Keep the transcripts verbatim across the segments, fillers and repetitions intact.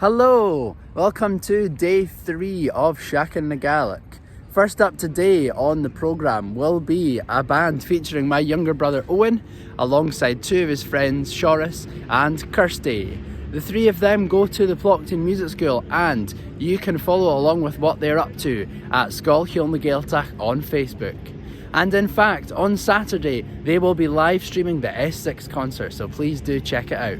Hello, welcome to day three of Seachdain na Gàidhlig. First up today on the programme will be a band featuring my younger brother Owen, alongside two of his friends, Seòras and Kirsty. The three of them go to the Pluctown Music School, and you can follow along with what they're up to at Sgoil Chill na Gàidhealtachd on Facebook. And in fact, on Saturday, they will be live streaming the S six concert, so please do check it out.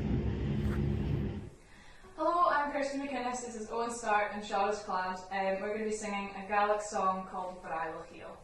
Hello, I'm Kirsty McInnes, this is Owen Stark and Seòras Cloud. Um, we're going to be singing a Gaelic song called Brae Lochiel.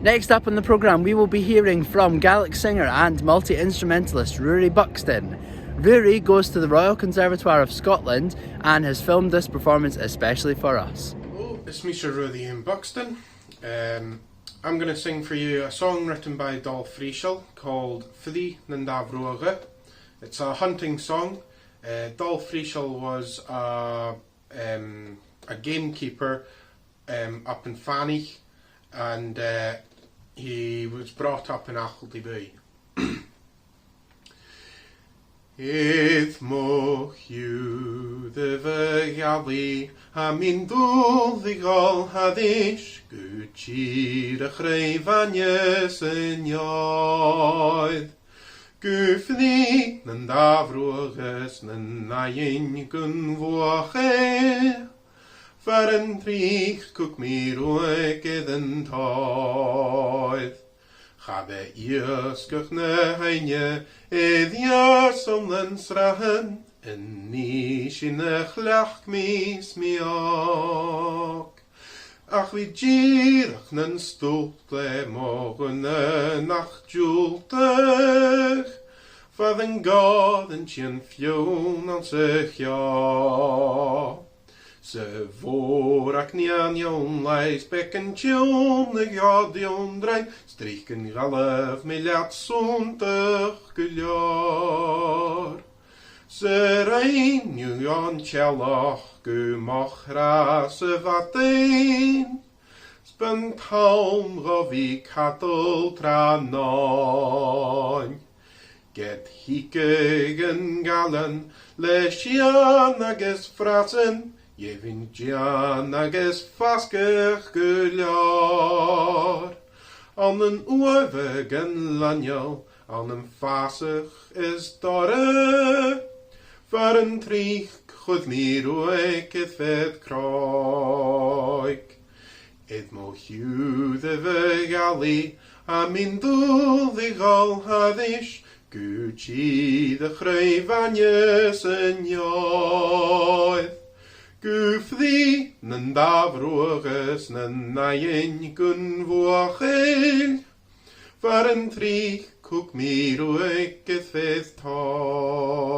Next up on the programme, we will be hearing from Gaelic singer and multi-instrumentalist Ruairidh Buxton. Ruairidh goes to the Royal Conservatoire of Scotland and has filmed this performance especially for us. Hello, it's me, Sir Ruairidh Iain Buxton. Um, I'm going to sing for you a song written by Dòmhnall Friseal called Frith nan Dà Bhruthach. It's a hunting song. Uh, Dòmhnall Friseal was a, um, a gamekeeper, um, up in Fanich, and, uh, he was brought up in Achilty Bhuidhe. Air mo chùlaibh a' gheallaidh, tha mi an dùil a dhol thairis gu tìr a' chruidh-bhainne san Iòir, gu frith nan Dà Bhruthach is nan Aighean gun Bhuachaille, far an tric thug mi ruaig air an tòir. Cha b' e iasgach na h-aibhne a dh'iarr sùil nan sràidean, a-nis sin a chleachd mi 's mi òg. Ach bidh dìreach nan stùl le mo ghunna nach diùltadh, far an gabh an t-eun fionn anns a' cheò. 'S a' mhòr-shneachd nighean leis beagan tionndaidh a dh'ionndrainn, 's tric an ghallaibh mi leat sunndach gu leòr. 'S a' rinn thu an t-sealladh gu moch-thràth sa mhadainn, 's b' ann a tha mi a' cadal tràth an òin. Ged thigeadh an gaillean le sithean agus frasan, gheibhinn dèanamh agus fasgadh gu leòr. Ann an uamhag an laineil, ann am fàsach is dorcha, far an tric chuir mi ruaig air fear chròig. Air mo chùlaibh a' gheallaidh, tha mi an dùil a dhol thairis, gu tìr a' chruidh-bhainne san Iòir, gu frith nan Dà Bhruthach is nan Aighean gun Bhuachaille, far an tric thug mi ruaig air fear tòir.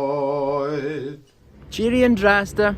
Cheerio an-dràsta.